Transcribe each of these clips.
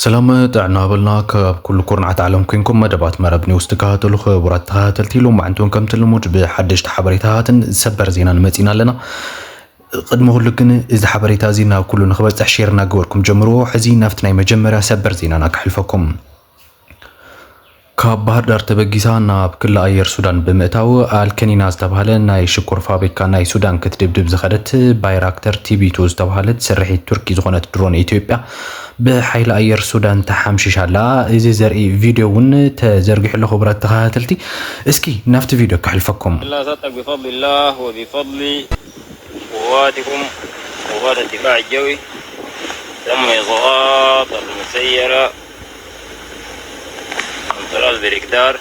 ሰላም ጥዕና በልና። ካብ ኩሉ ኩርናዓት ዓለም ኮንኩም መደባት መረብ ኒውስ ትከታተሉ ክቡራት ተኸታተልቲ፣ ሎማዕንቲ እውን ከምቲ ልሙድ ብሓደሽቲ ሓበሬታትን ሰበር ዜናን መጺና ኣለና። ቅድሚ ኩሉ ግን እዚ ሓበሬታ እዚ ናብ ኩሉ ንክበጽሕ ሼር እናገበርኩም ጀምርዎ። ሕዚ ናብቲ ናይ መጀመርያ ሰበር ዜናና ክሕልፈኩም። ካብ ባህር ዳር ተበጊሳ ናብ ክሊ ኣየር ሱዳን ብምእታው ኣልከኒና ዝተባህለ ናይ ሽኮር ፋብሪካ ናይ ሱዳን ክትድብድብ ዝኸደት ባይራክተር ቲቢቱ ዝተባህለት ስርሒት ቱርኪ ዝኾነት ድሮን ኢትዮጵያ ብሓይሊ ኣየር ሱዳን ተሓምሺሻ ኣላ። እዚ ዘርኢ ቪድዮ እውን ተዘርጊሑ ኣሎ። ክቡራት ተኸታተልቲ፣ እስኪ ናብቲ ቪድዮ ከሕልፈኩም። لا صدق بفضل الله وبفضل قواتكم، قوات الدفاع الجوي، تم إسقاط المسيرة من طراز بريكدار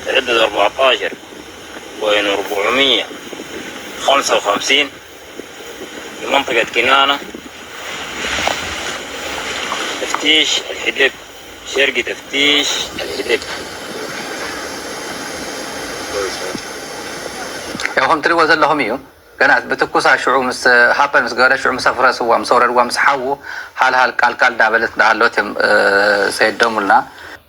عدة أربعتاشر بوينت أربعمية وخمسة وخمسين في منطقة كنانة، تفتيش الحدب، شرق تفتيش الحدب. ያው ከም ትሪእዎ ዘለኹም እዩ። ገና ብትኩሳ ሽዑ ምስ ሃፐን ምስ ገበረ፣ ሽዑ ምስ ኣፍረስዋ፣ ምስ ኣውረድዋ፣ ምስ ሓዉ ሃልሃል ቃልቃል እንዳበለት እንዳሃለወት እዮም ሰይዶሙልና።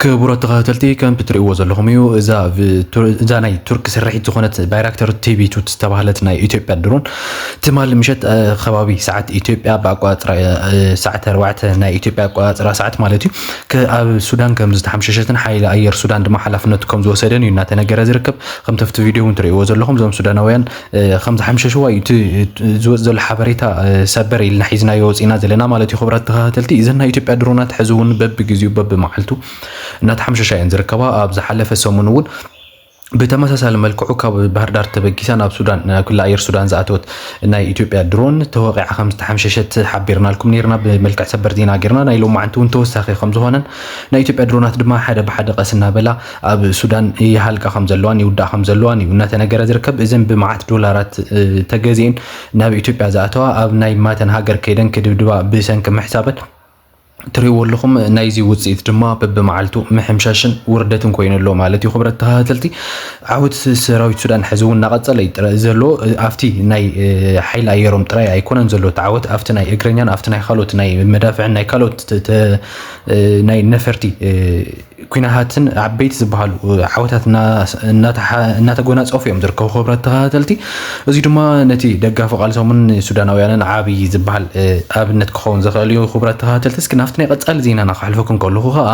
ክቡራት ተኸታተልቲ፣ ከም ትሪእዎ ዘለኹም እዩ። እዛ ብ-፣ ቱር-፣ እዛ ናይ ቱርክ ስርሒት ዝኾነት ባይራክተር ቲቢቱ ዝተባህለት ናይ ኢትዮጵያ ድሮን ትማሊ ምሸት፣ እ፣ ከባቢ ሰዓት ኢትዮጵያ ብኣቋፅራ፣ እ፣ ሰዓት ኣርባዕተ ናይ ኢትዮጵያ ኣቋፅራ ሰዓት ማለት እዩ፣ ከ-፣ ኣብ ሱዳን ከም ዝተሓምሸሸትን ሓይሊ ኣየር ሱዳን ድማ ሓላፍነቱ ከም ዝወሰደን እዩ እናተነገረ ዝርከብ። ከምቲ ኣብቲ ቪድዮ እውን ትሪእዎ ዘለኹም፣ እዞም ሱዳናውያን እ፣ ከም ዝሓምሸሽዋ እዩ እቲ፣ እ፣ ዝወጽእ ዘሎ ሓበሬታ፣ እ፣ ሰበር ኢልና ሒዝናዮ ወጺና ዘለና ማለት እዩ። ክቡራት ተኸታተልቲ፣ እዘን ናይ ኢትዮጵያ ድሮናት ሕዚ እውን በብግዜኡ በብመዓልቱ እናተሓምሸሻ እየን ዝርከባ። ኣብ ዝሓለፈ ሰሙን እውን ብተመሳሳሊ መልክዑ ካብ ባህር ዳር ተበጊሳ ናብ ሱዳን፣ ናብ ክሊ ኣየር ሱዳን ዝኣተወት ናይ ኢትዮጵያ ድሮን ተወቒዓ ከም ዝተሓምሸሸት ሓቢርናልኩም ነይርና። ብመልክዕ ሰበር ዜና ጌርና፣ ናይ ሎማዓንቲ እውን ተወሳኺ ከም ዝኾነን ናይ ኢትዮጵያ ድሮናት ድማ ሓደ ብሓደ ቀስ እናበላ ኣብ ሱዳን ይሃልቃ ከም ዘለዋን ይውዳእ ከም ዘለዋን እዩ እናተነገረ ዝርከብ። እዘን ብመዓት ዶላራት፣ እ፣ ተገዚኤን ናብ ኢትዮጵያ ዝኣተዋ ኣብ ናይ ማተን ሃገር ከይደን ክድብድባ ብሰንኪ ምሕሳበን ትሪእዎ ኣለኹም። ናይዚ ውፅኢት ድማ በብመዓልቱ ምሕምሻሽን ውርደትን ኮይኑ ኣሎ ማለት እዩ። ክቡራት ተኸታተልቲ፣ ዓወት ሰራዊት ሱዳን ሕዚ እውን እናቐፀለ እዩ ጥረ-፣ ዘሎ። ኣብቲ ናይ፣ እ፣ ሓይሊ ኣየሮም ጥራይ ኣይኮነን ዘሎ እቲ ዓወት፣ ኣብቲ ናይ እግረኛን ኣብቲ ናይ ካልኦት ናይ መዳፍዕን ናይ ካልኦት ተ-፣ ተ-፣ እ፣ ናይ ነፈርቲ፣ እ፣ ኲናትን ዓበይቲ ዝበሃሉ ዓወታት እና-፣ እናተሓ-፣ እናተጎናጸፉ እዮም ዝርከቡ። ክቡራት ተኸታተልቲ፣ እዚ ድማ ነቲ ደጋፊ ቃልሶምን ሱዳናውያንን ዓብዪ ዝበሃል፣ እ፣ ኣብነት ክኸውን ዝኽእል እዩ። ክቡራት ተኸታተልቲ፣ እስኪ ናብቲ ናይ ቀጻሊ ዜናና ክሕልፈኩም ከለኹ ከኣ፣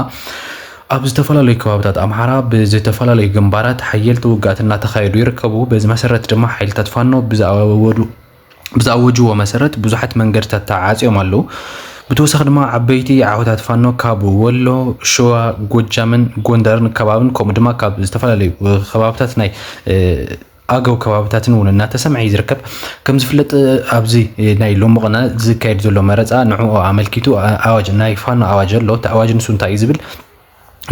ኣብ ዝተፈላለዩ ከባብታት ኣምሓራ ብዝተፈላለዩ ግንባራት ሓየልቲ ውግኣት እናተኻየዱ ይርከቡ። በዚ መሰረት ድማ ሓይልታት ፋኖ ብዝኣወዱ ብዝኣወጅዎ መሰረት ብዙሓት መንገድታት ተዓፅዮም ኣለዉ። ብተወሳኺ ድማ ዓበይቲ ዓወታት ፋኖ ካብ ወሎ፣ ሸዋ፣ ጎጃምን ጎንደርን ከባብን ከምኡ ድማ ካብ ዝተፈላለዩ ከባብታት ናይ፣ እ፣ ኣገው ከባብታትን እውን እናተሰምዐ እዩ ዝርከብ። ከም ዝፍለጥ ኣብዚ ናይ ሎሚ ቅነ ዝካየድ ዘሎ መረፃ ንዕኡ ኣመልኪቱ ኣዋጅ፣ ናይ ፋኖ ኣዋጅ ኣሎ። እቲ ኣዋጅ ንሱ እንታይ እዩ ዝብል?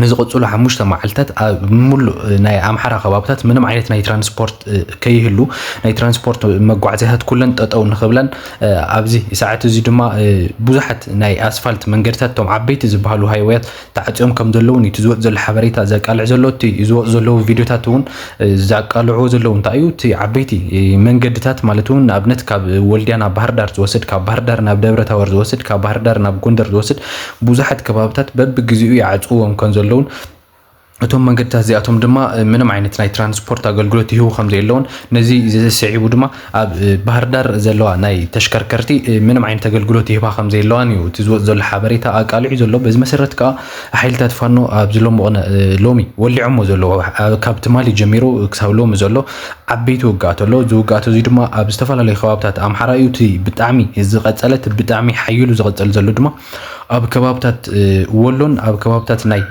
ንዝቕፅሉ ሓሙሽተ መዓልታት ኣብ ምሉእ ናይ ኣምሓራ ከባብታት ምንም ዓይነት ናይ ትራንስፖርት፣ እ፣ ከይህሉ፣ ናይ ትራንስፖርት መጓዓዝያታት ኩለን ጠጠው ንኽብላን፣ እ፣ ኣብዚ ሰዓት እዚ ድማ፣ እ፣ ብዙሓት ናይ ኣስፋልት መንገድታት፣ እቶም ዓበይቲ ዝበሃሉ ሃይወያት ተዓፅዮም ከም ዘለውን እቲ ዝወፅ ዘሎ ሓበሬታ ዘቃልዕ ዘሎ። እቲ ዝወፅ ዘለዉ ቪድዮታት እውን፣ እ፣ ዘቃልዕዎ ዘለዉ እንታይ እዩ? እቲ ዓበይቲ፣ እ፣ መንገድታት ማለት እውን ንኣብነት ካብ ወልድያ ናብ ባህር ዳር ዝወስድ፣ ካብ ባህር ዳር ናብ ደብረ ታቦር ዝወስድ፣ ካብ ባህር ዳር ናብ ጎንደር ዝወስድ ብዙሓት ከባብታት በብግዜኡ ይዓፅዎም ከም ዘለውን እቶም መንገድታት እዚኣቶም ድማ፣ እ፣ ምንም ዓይነት ናይ ትራንስፖርት ኣገልግሎት ይህቡ ከም ዘየለውን ነዚ ስዒቡ ድማ ኣብ፣ እ፣ ባህር ዳር ዘለዋ ናይ ተሽከርከርቲ፣ እ፣ ምንም ዓይነት ኣገልግሎት ይህባ ከም ዘየለዋን እዩ እቲ ዝወጽእ ዘሎ ሓበሬታ ኣቃሊዑ ዘሎ። በዚ መሰረት ከኣ ሓይልታት ፋኖ ኣብዚ ሎሚ ቅነ-፣ እ፣ ሎሚ ወሊዖሞ ዘለዉ፣ እ፣ ካብ ትማሊ ጀሚሩ ክሳብ ሎሚ ዘሎ ዓበይቲ ውግኣት ኣሎ። እዚ ውግኣት እዚ ድማ ኣብ ዝተፈላለዩ ከባብታት ኣምሓራ እዩ እቲ ብጣዕሚ ዝቐጸለ፣ እቲ ብጣዕሚ ሓይሉ ዝቐጸል ዘሎ ድማ ኣብ ከባብታት፣ እ፣ ወሎን ኣብ ከባብታት ናይ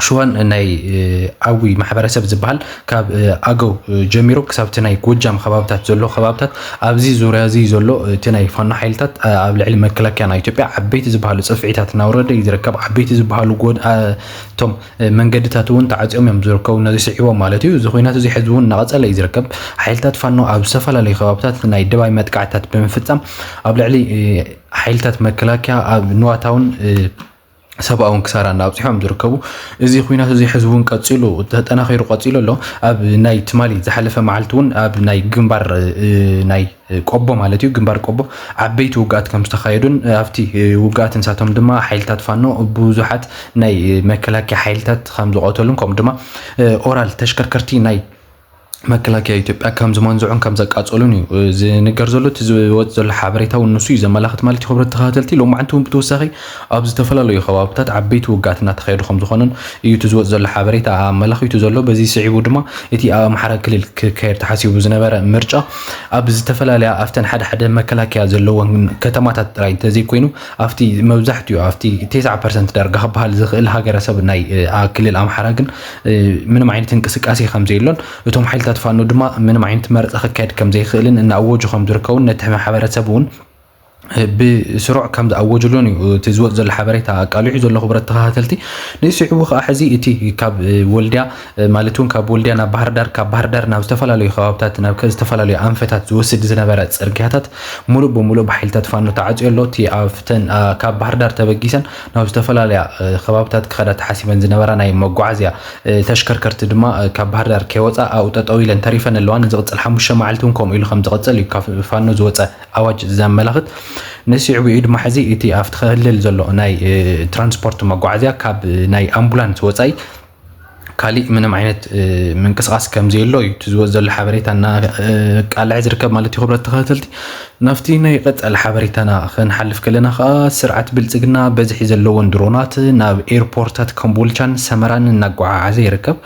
ሽዋን ናይ፣ እ፣ ዓዊ ማሕበረሰብ ዝበሃል ካብ፣ እ፣ ኣገው፣ እ፣ ጀሚሩ ክሳብ እቲ ናይ ጎጃም ከባብታት ዘሎ ከባብታት ኣብዚ ዙርያ እዚ ዘሎ እቲ ናይ ፋኖ ሓይልታት፣ እ፣ ኣብ ልዕሊ መከላከያ ናይ ኢትዮጵያ ዓበይቲ ዝበሃሉ ጽፍዒታት እናወረደ እዩ ዝርከብ። ዓበይቲ ዝበሃሉ ጎድ-፣ እ፣ እቶም፣ እ፣ መንገድታት እውን ተዓፅዮም እዮም ዝርከቡ፣ ነዚ ስዒቦም ማለት እዩ። እዚ ኹናት እዚ ሕዚ እውን እናቐጸለ እዩ ዝርከብ። ሓይልታት ፋኖ ኣብ ዝተፈላለዩ ከባብታት ናይ ደባይ መጥቃዕታት ብምፍጻም ኣብ ልዕሊ፣ እ፣ ሓይልታት መከላከያ ኣብ ንዋታውን፣ እ፣ ሰብኣውን ክሳራ እናኣብፅሖም ዝርከቡ። እዚ ኩናት እዚ ሕዚ እውን ቀፂሉ ተጠናኺሩ ቀፂሉ ኣሎ። ኣብ ናይ ትማሊ ዝሓለፈ መዓልቲ እውን ኣብ ናይ ግንባር ናይ ቆቦ ማለት እዩ፣ ግንባር ቆቦ ዓበይቲ ውግኣት ከም ዝተኻየዱን ኣብቲ ውግኣት ንሳቶም ድማ ሓይልታት ፋኖ ብዙሓት ናይ መከላከያ ሓይልታት ከም ዝቐተሉን ከምኡ ድማ ኦራል ተሽከርከርቲ ናይ መከላከያ ኢትዮጵያ ከም ዝመንዝዑን ከም ዘቃጸሉን እዩ ዝንገር ዘሎ። እቲ ዝወፅ ዘሎ ሓበሬታ እውን ንሱ እዩ ዘመላኽት ማለት እዩ። ክብረት ተኸታተልቲ ሎማዓንቲ እውን ብተወሳኺ ኣብ ዝተፈላለዩ ከባብታት ዓበይቲ ውግኣት እናተኻየዱ ከም ዝኾነን እዩ እቲ ዝወፅ ዘሎ ሓበሬታ ኣመላኺቱ ዘሎ። በዚ ስዒቡ ድማ እቲ ኣብ ኣምሓራ ክልል ክካየድ ተሓሲቡ ዝነበረ ምርጫ ኣብ ዝተፈላለያ ኣብተን ሓደ ሓደ መከላከያ ዘለዎን ከተማታት ጥራይ እንተዘይኮይኑ ኣብቲ መብዛሕትኡ ኣብቲ ተስዓ ፐርሰንት ዳርጋ ክበሃል ዝኽእል ሃገረሰብ ናይ ክልል ኣምሓራ ግን ምንም ዓይነት እንቅስቃሴ ከም ዘየሎን እቶም ሓይልታት ፋኖ ድማ ምንም ዓይነት መረፃ ክካየድ ከም ዘይኽእልን እናኣወጁ ከም ዝርከቡን ነቲ ማሕበረሰብ እውን ብስሩዕ ከም ዝኣወጅሉን እዩ እቲ ዝወፅ ዘሎ ሓበሬታ ኣቃሊሑ ዘሎ። ክብረት ተኸታተልቲ ንስዒቡ ከዓ ሕዚ እቲ ካብ ወልድያ ማለት እውን ካብ ወልድያ ናብ ባህርዳር ካብ ባህርዳር ናብ ዝተፈላለዩ ከባብታት ናብ ዝተፈላለዩ ኣንፈታት ዝወስድ ዝነበረ ፅርግያታት ሙሉእ ብሙሉእ ብሓይልታት ፋኖ ተዓፅዮ ኣሎ። እቲ ኣብተን ካብ ባህርዳር ተበጊሰን ናብ ዝተፈላለያ ከባብታት ክኸዳ ተሓሲበን ዝነበራ ናይ መጓዓዝያ ተሽከርከርቲ ድማ ካብ ባህርዳር ከይወፃ ኣብኡ ጠጠው ኢለን ተሪፈን ኣለዋ። ንዝቕፅል ሓሙሽተ መዓልቲ እውን ከምኡ ኢሉ ከም ዝቕፅል እዩ ካብ ፋኖ ዝወፀ ኣዋጅ ዘመላኽት። ንስዒቡ እዩ ድማ ሕዚ እቲ ኣብቲ ክልል ዘሎ ናይ ትራንስፖርት መጓዓዝያ ካብ ናይ ኣምቡላንስ ወፃኢ ካሊእ ምንም ዓይነት ምንቅስቃስ ከም ዘየሎ እዩ እቲ ዝወፅ ዘሎ ሓበሬታ እናቃልዐ ዝርከብ ማለት እዩ። ክብረት ተኸታተልቲ ናብቲ ናይ ቀፃሊ ሓበሬታና ክንሓልፍ ከለና ከዓ ስርዓት ብልፅግና በዝሒ ዘለዎን ድሮናት ናብ ኤርፖርታት ኮምቦልቻን ሰመራን እናጓዓዓዘ ይርከብ።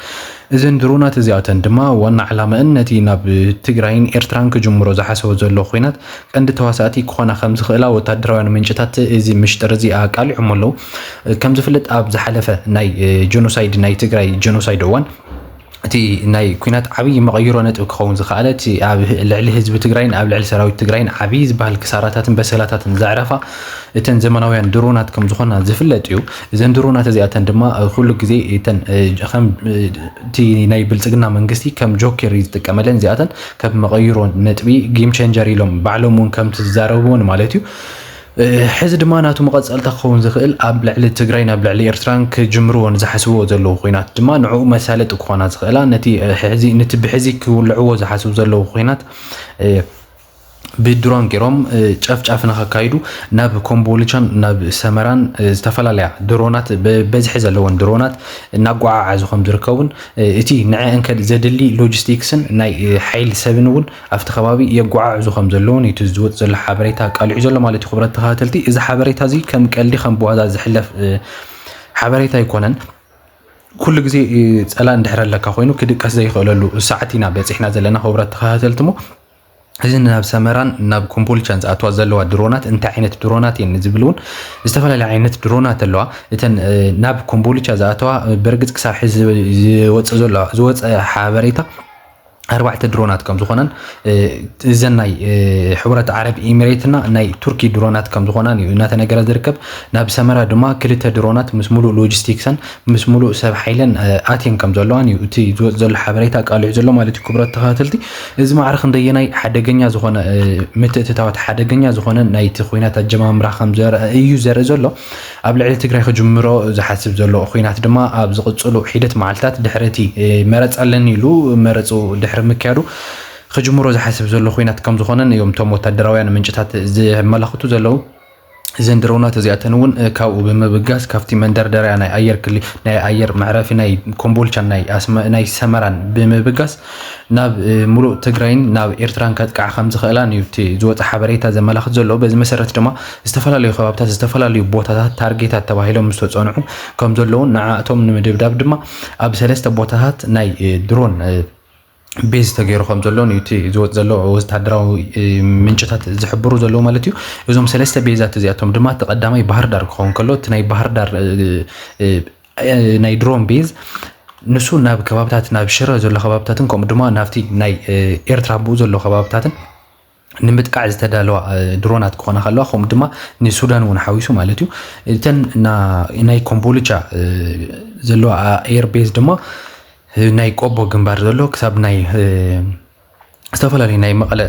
እዘን ድሮናት እዚኣተን ድማ ዋና ዕላመአን ነቲ ናብ ትግራይን ኤርትራን ክጅምሮ ዝሓሰቦ ዘሎ ኩናት ቀንዲ ተዋሳእቲ ክኾና ከም ዝኽእላ ወታደራውያን ምንጭታት እዚ ምሽጥር እዚ ኣቃሊዖም ኣለዉ። ከም ዝፍለጥ ኣብ ዝሓለፈ ናይ ጀኖሳይድ ናይ ትግራይ ጀኖሳይድ እዋን እቲ ናይ ኩናት ዓብዪ መቐይሮ ነጥቢ ክኸውን ዝኸኣለ እቲ ኣብ ልዕሊ ህዝቢ ትግራይን ኣብ ልዕሊ ሰራዊት ትግራይን ዓብዪ ዝበሃል ክሳራታትን በሰላታትን ዘዕረፋ እተን ዘመናውያን ድሮናት ከም ዝኾና ዝፍለጥ እዩ። እዘን ድሮናት እዚኣተን ድማ ኩሉ ግዜ እተን ከም እቲ ናይ ብልፅግና መንግስቲ ከም ጆኬር እዩ ዝጥቀመለን እዚኣተን ከም መቐይሮ ነጥቢ ጌም ቸንጀር ኢሎም ባዕሎም እውን ከምቲ ዝዛረብዎን ማለት እዩ። ሕዚ ድማ ናቱ መቐፀልታ ክኸውን ዝኽእል ኣብ ልዕሊ ትግራይን ኣብ ልዕሊ ኤርትራን ክጅምርዎ ንዝሓስብዎ ዘለዉ ኮይናት ድማ ንዕኡ መሳለጢ ክኾና ዝኽእላ ነቲ ሕዚ ነቲ ብሕዚ ክውልዕዎ ዝሓስቡ ዘለዉ ኮይናት ብድሮን ገይሮም ጨፍጫፍ ንኸካይዱ ናብ ኮምቦልቻን ናብ ሰመራን ዝተፈላለያ ድሮናት በዝሒ ዘለዎን ድሮናት እናጓዓዓዙ ከም ዝርከቡን እቲ ንዐአን ከ ዘድሊ ሎጂስቲክስን ናይ ሓይሊ ሰብን እውን ኣብቲ ከባቢ የጓዓዕዙ ከም ዘለውን እቲ ዝወፅ ዘሎ ሓበሬታ ኣቃሊዑ ዘሎ ማለት እዩ። ክብረት ተኸታተልቲ እዚ ሓበሬታ እዚ ከም ቀልዲ ከም ብዋዛ ዝሕለፍ ሓበሬታ ኣይኮነን። ኩሉ ግዜ ፀላ እንድሕር ኣለካ ኮይኑ ክድቀስ ዘይኽእለሉ ሰዓት ኢና በፂሕና ዘለና ክብረት ተኸታተልቲ ሞ እዚ ናብ ሰመራን ናብ ኮምቦልቻን ዝኣተዋ ዘለዋ ድሮናት እንታይ ዓይነት ድሮናት እየን ዝብል እውን ዝተፈላለዩ ዓይነት ድሮናት ኣለዋ። እተን ናብ ኮምቦልቻ ዝኣተዋ ብርግፅ ክሳብ ሕዚ ዝወፀ ዘሎ ዝወፀ ሓበሬታ ኣርባዕተ ድሮናት ከም ዝኾነን እዘን ናይ ሕቡራት ዓረብ ኢሚሬትና ናይ ቱርኪ ድሮናት ከም ዝኾናን እዩ እናተነገረ ዝርከብ። ናብ ሰመራ ድማ ክልተ ድሮናት ምስ ሙሉእ ሎጂስቲክሰን ምስ ሙሉእ ሰብ ሓይለን ኣትየን ከም ዘለዋን እዩ እቲ ዝወፅ ዘሎ ሓበሬታ ኣቃሊዑ ዘሎ ማለት እዩ። ክብረት ተኸታተልቲ እዚ ማዕረ ክንደየናይ ሓደገኛ ዝኾነ ምትእትታዋት ሓደገኛ ዝኾነ ናይቲ ኩናት ኣጀማምራ ከም እዩ ዘርኢ ዘሎ ኣብ ልዕሊ ትግራይ ክጅምሮ ዝሓስብ ዘሎ ኩናት ድማ ኣብ ዝቕፅሉ ሒደት መዓልታት ድሕሪ እቲ መረፃ ኣለኒ ኢሉ መረፁ ድሕሪ ምክያዱ ክጅምሮ ዝሓስብ ዘሎ ኩናት ከም ዝኾነን እዮም እቶም ወታደራውያን ምንጭታት ዘመላኽቱ ዘለዉ። እዘን ድሮናት እዚኣተን እውን ካብኡ ብምብጋስ ካብቲ መንደርደሪያ ናይ ኣየር ክሊ ናይ ኣየር መዕረፊ ናይ ኮምቦልቻን ናይ ኣስመ ናይ ሰመራን ብምብጋስ ናብ ሙሉእ ትግራይን ናብ ኤርትራን ከጥቃዓ ከም ዝኽእላን እዩ እቲ ዝወፀ ሓበሬታ ዘመላኽት ዘሎ። በዚ መሰረት ድማ ዝተፈላለዩ ከባብታት ዝተፈላለዩ ቦታታት ታርጌታት ተባሂሎም ዝተፀንዑ ከም ዘለውን ንዓእቶም ንምድብዳብ ድማ ኣብ ሰለስተ ቦታታት ናይ ድሮን ቤዝ ተገይሩ ከም ዘሎን እዩ እቲ ዝወፅ ዘሎ ወታደራዊ ምንጭታት ዝሕብሩ ዘለዉ ማለት እዩ። እዞም ሰለስተ ቤዛት እዚኣቶም ድማ እቲ ቀዳማይ ባህር ዳር ክኸውን ከሎ እቲ ናይ ባህር ዳር ናይ ድሮን ቤዝ ንሱ ናብ ከባብታት ናብ ሽረ ዘሎ ከባብታትን ከምኡ ድማ ናብቲ ናይ ኤርትራ ብኡ ዘሎ ከባብታትን ንምጥቃዕ ዝተዳለዋ ድሮናት ክኾና ከለዋ ከምኡ ድማ ንሱዳን እውን ሓዊሱ ማለት እዩ። እተን ናይ ኮምቦልቻ ዘለዋ ኤር ቤዝ ድማ ናይ ቆቦ ግንባር ዘሎ ክሳብ ናይ ዝተፈላለዩ ናይ መቐለ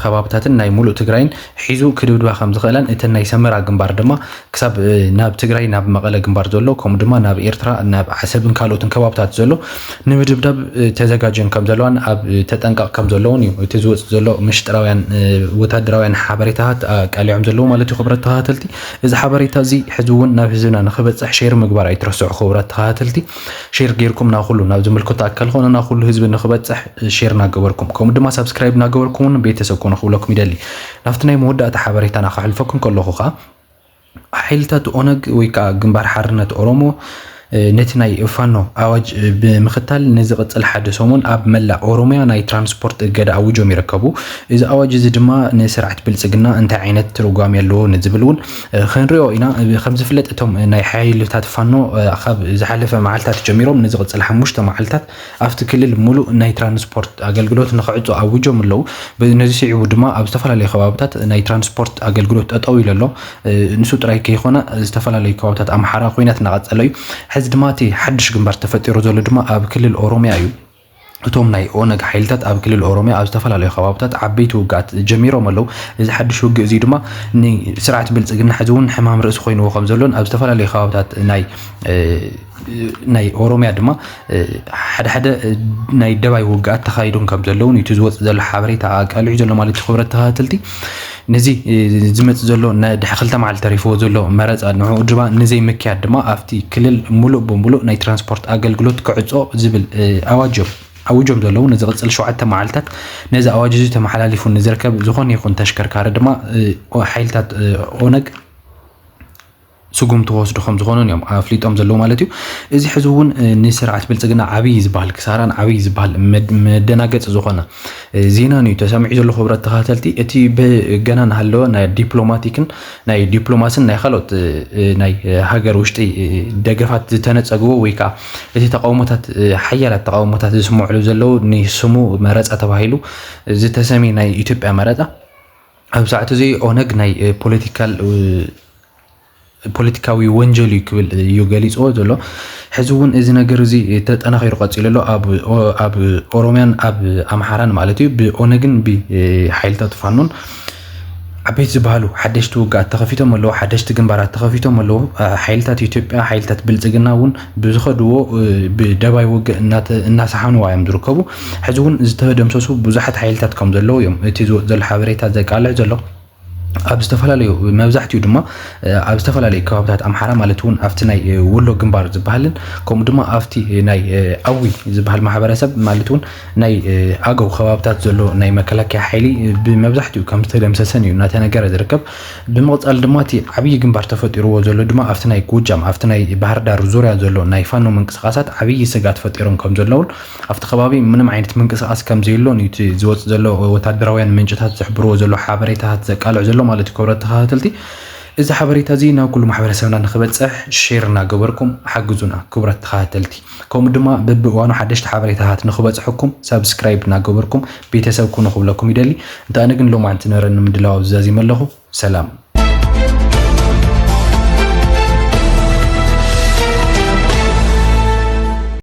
ከባብታትን ናይ ሙሉእ ትግራይን ሒዙ ክድብድባ ከም ዝኽእላን እተን ናይ ሰመራ ግንባር ድማ ክሳብ ናብ ትግራይ ናብ መቐለ ግንባር ዘሎ ከምኡ ድማ ናብ ኤርትራ ናብ ዓሰብን ካልኦትን ከባብታት ዘሎ ንምድብዳብ ተዘጋጅዮን ከም ዘለዋን ኣብ ተጠንቀቕ ከም ዘለውን እዩ እቲ ዝወፅ ዘሎ ምሽጥራውያን ወታደራውያን ሓበሬታታት ቀሊዖም ዘለዉ ማለት እዩ። ክብረት ተኸታተልቲ፣ እዚ ሓበሬታ እዚ ሕዚ እውን ናብ ህዝብና ንክበፅሕ ሼር ምግባር ኣይትረስዑ። ክብረት ተኸታተልቲ፣ ሼር ጌርኩም ናኩሉ ናብ ዝምልከቶ ኣካል ኾነ ናኩሉ ህዝቢ ንክበፅሕ ሼር እናገበርኩም ከምኡ ድማ ሳብስክራይብ እናገበርኩም እውን ቤተሰብ ኮነ ክብለኩም ይደሊ። ናብቲ ናይ መወዳእታ ሓበሬታና ከሕልፈኩም ከለኹ ከዓ ሓይልታት ኦነግ ወይ ከዓ ግንባር ሓርነት ኦሮሞ ነቲ ናይ ፋኖ ኣዋጅ ብምኽታል ንዝቕፅል ሓደ ሰሙን ኣብ መላእ ኦሮሚያ ናይ ትራንስፖርት እገዳ ኣዊጆም ይርከቡ። እዚ ኣዋጅ እዚ ድማ ንስርዓት ብልፅግና እንታይ ዓይነት ትርጓሜ ኣለዎ ንዝብል እውን ክንሪኦ ኢና። ከም ዝፍለጥ እቶም ናይ ሓይልታት ፋኖ ካብ ዝሓለፈ መዓልታት ጀሚሮም ንዝቕፅል ሓሙሽተ መዓልታት ኣብቲ ክልል ሙሉእ ናይ ትራንስፖርት ኣገልግሎት ንክዕፆ ኣዊጆም ኣለዉ። ነዚ ስዒቡ ድማ ኣብ ዝተፈላለዩ ከባብታት ናይ ትራንስፖርት ኣገልግሎት ጠጠው ኢሉ ኣሎ። ንሱ ጥራይ ከይኮነ ዝተፈላለዩ ከባብታት ኣምሓራ ኮይናት እናቐፀለ እዩ። ሕዚ ድማ እቲ ሓድሽ ግንባር ተፈጢሩ ዘሎ ድማ ኣብ ክልል ኦሮሚያ እዩ። እቶም ናይ ኦነግ ሓይልታት ኣብ ክልል ኦሮሚያ ኣብ ዝተፈላለዩ ከባብታት ዓበይቲ ውግኣት ጀሚሮም ኣለዉ። እዚ ሓድሽ ውግእ እዚ ድማ ንስርዓት ብልፅግና ሕዚ እውን ሕማም ርእሲ ኮይንዎ ከም ዘሎን ኣብ ዝተፈላለዩ ከባብታት ናይ ናይ ኦሮሚያ ድማ ሓደ ሓደ ናይ ደባይ ውግኣት ተኻይዶም ከም ዘለውን እቲ ዝወፅእ ዘሎ ሓበሬታ ኣቃሊዑ ዘሎ ማለት እዩ። ክብረት ተኸታተልቲ፣ ነዚ ዝመፅእ ዘሎ ድሕሪ ክልተ መዓልቲ ተሪፍዎ ዘሎ መረፃ ንዕኡ ድማ ንዘይምክያድ ድማ ኣብቲ ክልል ሙሉእ ብምሉእ ናይ ትራንስፖርት ኣገልግሎት ክዕፆ ዝብል ኣዋጅ እዮም ኣዊጆም ዘለዉ። ንዝቕፅል ሸውዓተ መዓልታት ነዚ ኣዋጅ እዚ ተመሓላሊፉ ንዝርከብ ዝኾነ ይኹን ተሽከርካሪ ድማ ሓይልታት ኦነግ ስጉምቲ ክወስዱ ከም ዝኾኑን እዮም ኣፍሊጦም ዘለዉ ማለት እዩ። እዚ ሕዚ እውን ንስርዓት ብልፅግና ዓብዪ ዝበሃል ክሳራን ዓብዪ ዝበሃል መደናገፂ ዝኾነ ዜናን እዩ ተሰሚዑ ዘሎ። ክብረት ተኸታተልቲ፣ እቲ ብገና እናሃለወ ናይ ዲፕሎማቲክን ናይ ዲፕሎማስን ናይ ካልኦት ናይ ሃገር ውሽጢ ደገፋት ዝተነፀግዎ ወይ ከዓ እቲ ተቃውሞታት ሓያላት ተቃውሞታት ዝስምዕሉ ዘለዉ ንስሙ መረፃ ተባሂሉ ዝተሰሚ ናይ ኢትዮጵያ መረፃ ኣብ ሰዓት እዚ ኦነግ ናይ ፖለቲካል ፖለቲካዊ ወንጀል እዩ ክብል እዩ ገሊፅዎ ዘሎ። ሕዚ እውን እዚ ነገር እዚ ተጠናኺሩ ቀፂሉ ኣሎ። ኣብ ኦሮሚያን ኣብ ኣምሓራን ማለት እዩ ብኦነግን ብሓይልታት ፋኖን ዓበይቲ ዝበሃሉ ሓደሽቲ ውግኣት ተኸፊቶም ኣለዉ። ሓደሽቲ ግንባራት ተኸፊቶም ኣለዉ። ሓይልታት ኢትዮጵያ ሓይልታት ብልፅግና እውን ብዝኸድዎ ብደባይ ውግእ እናሰሓንዋ እዮም ዝርከቡ። ሕዚ እውን ዝተደምሰሱ ብዙሓት ሓይልታት ከም ዘለዉ እዮም እቲ ዝወፅ ዘሎ ሓበሬታ ዘቃልዕ ዘሎ። ኣብ ዝተፈላለዩ መብዛሕትኡ ድማ ኣብ ዝተፈላለዩ ከባብታት ኣምሓራ ማለት እውን ኣብቲ ናይ ውሎ ግንባር ዝበሃልን ከምኡ ድማ ኣብቲ ናይ ኣዊ ዝበሃል ማሕበረሰብ ማለት እውን ናይ ኣገው ከባብታት ዘሎ ናይ መከላከያ ሓይሊ ብመብዛሕትኡ ከም ዝተደምሰሰን እዩ እናተነገረ ዝርከብ። ብምቕፃል ድማ እቲ ዓብዪ ግንባር ተፈጢርዎ ዘሎ ድማ ኣብቲ ናይ ጎጃም ኣብቲ ናይ ባህር ዳር ዙርያ ዘሎ ናይ ፋኖ ምንቅስቃሳት ዓብዪ ስጋት ፈጢሮም ከም ዘለውን ኣብቲ ከባቢ ምንም ዓይነት ምንቅስቃስ ከም ዘየሎን እዩ እቲ ዝወፅእ ዘሎ ወታደራውያን ምንጭታት ዝሕብርዎ ዘሎ ሓበሬታታት ዘቃልዕ ዘሎ ማለት እዩ። ክብረት ተኸታተልቲ፣ እዚ ሓበሬታ እዚ ናብ ኩሉ ማሕበረሰብና ንክበፅሕ ሼር እናገበርኩም ሓግዙና። ክብረት ተኸታተልቲ፣ ከምኡ ድማ በብእዋኑ ሓደሽቲ ሓበሬታታት ንክበፅሐኩም ሳብስክራይብ እናገበርኩም ቤተሰብ ኩኑ ክብለኩም ይደሊ። እንተ ኣነ ግን ሎማዓንቲ ዝነበረኒ ምድላው ኣብዚ ዛዚመ ኣለኹ። ሰላም።